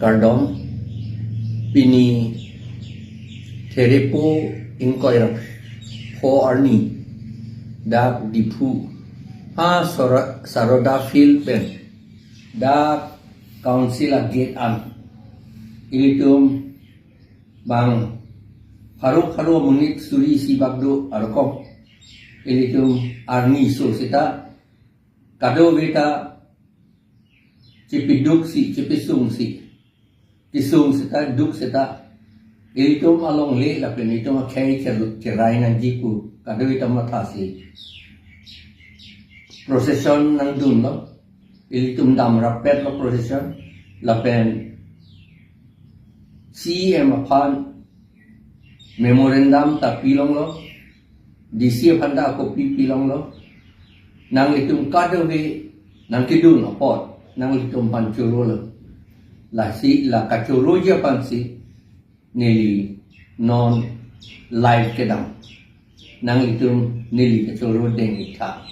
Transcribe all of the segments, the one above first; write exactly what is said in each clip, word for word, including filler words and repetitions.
Kardom, pini Therepo ingkoi ra pho arni, dak Diphu ha Sora- Saroda Field pen dak Council a gate an ilitum bang pharo pharo monit suri isi bak do arokom ilitum arni so seta kadokave ta chepeduksi, chepesungsi, kesung seta, duk seta, ilitum alongle lapen ilitum akhei chelu- cherai nangji pu kadokave ta mathasi procession nangdunlo, ilitum damrappetlo procession, lapen C E M aphan memorandum ta pilonglo, D C aphan ta copy pilonglo, nanglitum kadokave nangkedun apot nanglitum aphan chorolo. Lasi la kachoroji aphansi neli non live kedam. Nanglitum neli kachoro deng-ik tha.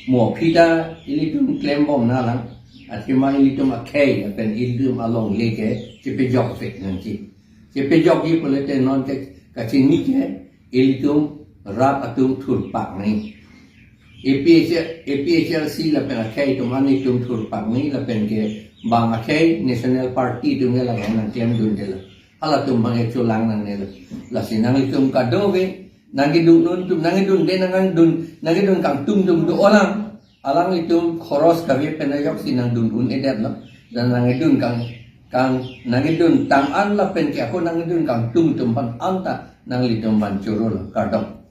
Mo aphi ta ilitum klembom nanglang, athema ilitum akhei lapen ilitum alongle ke chepejokpet nangji. Chepejokji pulote non ke kachini ke ilitum rat atum thurpak nangji. A P H, A P H L C lapen akhei atum an itum thurpak nangji, lapen ke bang akhei National Party atum ke lagai nangklemdundelo. Halatum bang e cholang nangnelo. Lasi nanglitum kadokave nangkedun un atum, nangkedunde nangdun, nangkedun kangtung atum do-olang. Alanglitum khoros kave pen ajoksi nangdun un-edetlo. Dan nangkedun kang, kang, nangkedun tang an lapen ke ako nangkedun kangtung atum aphan anta nanglitum aphan chorolo. Kardom.